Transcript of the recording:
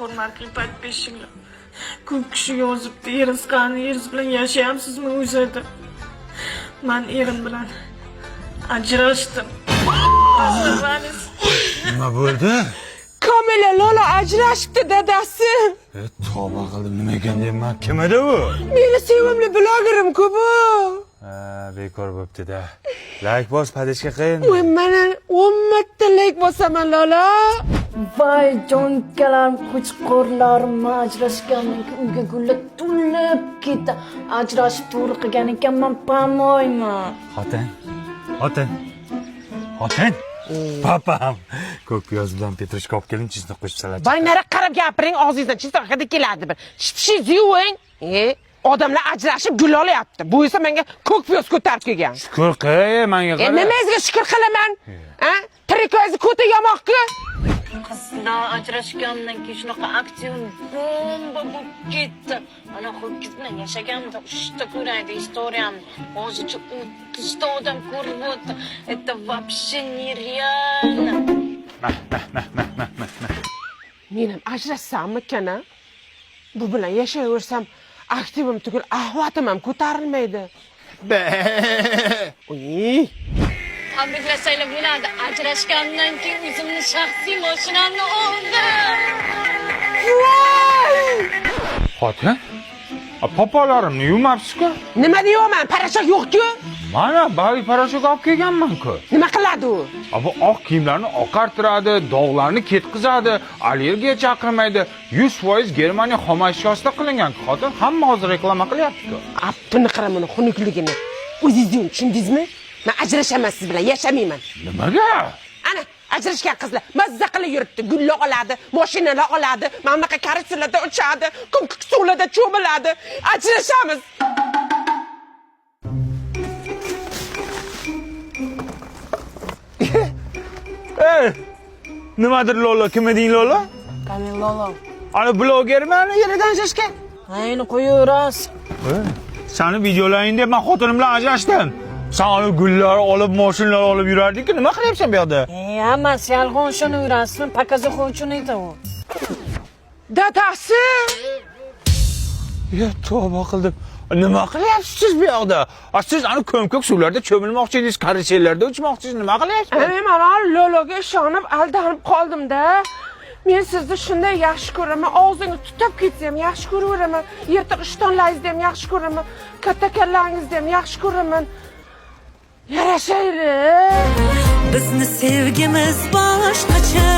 Hurmatli подписчик lar. Ko'p kishi yozibdi, eringiz qani, eringiz bilan yashayapsizmi o'zi deb. Man erim bilan ajrashdim. Nima bo'ldi? Kamila Lola ajrashibdi dadasi. Tavba qildim, nima ekan deyman. Kim edi u? Meni sevimli blogerim-ku bu. Ha, bekor bo'pti-da. Like bos, подписка qiyin. Voy, mana 10 marta like bosaman Lola. Voy jonkalarim, qo'chqorlarim, ajrashgandan keyin uyga gullar to'lib ketdi. Ajrashib to'g'ri qilgan ekanman, по-моему. Xotin. Xotin. Xotin. Papam. Ko'k piyoz bilan петрушка olib keling, чеснок qo'shib salat. Voy, nari qarab gapiring, og'zingizdan чеснок hidi keladi bir. Tishingizni yuving. Odamlar ajrashib gul olyapti. Bu esa menga ko'k piyoz ko'tarib kelgan. Shukur qil, menga qara. Nimangizga shukur qilaman? Ha? Trikoyingizni ko'ti yamoqku. Qizlar ajrashgandan keyin shunaqa aksion bomba bo'lib ketdi. Ana ho'kiz bilan yashaganimda 3 ta ko'raydi istoriyamni. Hozircha 30 ta odam ko'rib o'tdi. Это вообще нереально. Men ham ajrashsammikan a? Bu bilan yashayversam, aktivim tugul, ahvatim ham ko'tarilmaydi. Uy, Tabriklasanglar bo'ladi. Ajrashganimdan keyin o'zimni shaxsiy mashinamni oldim. Xotin. Popolarimni yuvmabsiz-ku. Nima deyapman? Порошок yo'q-ku. Mana bavi порошок olib kelganman-ku. Nima qiladi u? Bu oq kiyimlarni oqartiradi, dog'larni ketqizadi, allergiya chaqirmaydi. 100% Germaniya xomashiyosida qilingan xotin, hamma hozir reklama qilyapti-ku. Abduni qara buni xunukligini. O'zingiz yuving, tushundingizmi? Men ajrashaman siz bilan, yashamayman. Nimaga? Ana, ajrashgan qizlar mazza qilib yuribdi. Gullar oladi, mashinalar oladi, mana bunaqa karusellarda uchadi, ko'k suvlarda cho'miladi. Ajrashamiz. Ey! Nimadir Lola, kim eding Lola? Kamil Lolo. Ana blogermi, ana yeridan ajrashgan? Ha, endi qo'yaverasiz. Sani videolaring deb men xotinim bilan ajrashdim. Sen ana gullar olib, mashinalar olib yurarding-ku, nima qilyapsan bu yoqda? Hammasi yolg'on, shuni yurasizmi? Показуха uchun edi u. Dadasi! Ya tavba qildim. Nima qilyapsiz siz bu yoqda? A siz ana ko'm-ko'k suvlarda cho'milmoqchi edingiz, karusellarda uchmoqchi edingiz, nima qilyapsiz? Men mana Lologa ishonib aldanib qoldim-da. Men sizni shunday yaxshi ko'raman, og'zingiz tutab ketsa ham yaxshi ko'raveraman. Yirtiq ishtonlaringizni ham yaxshi ko'raman, katta kallangizni ham yaxshi ko'raman. Yarashaylik. Bizni sevgimiz boshqacha.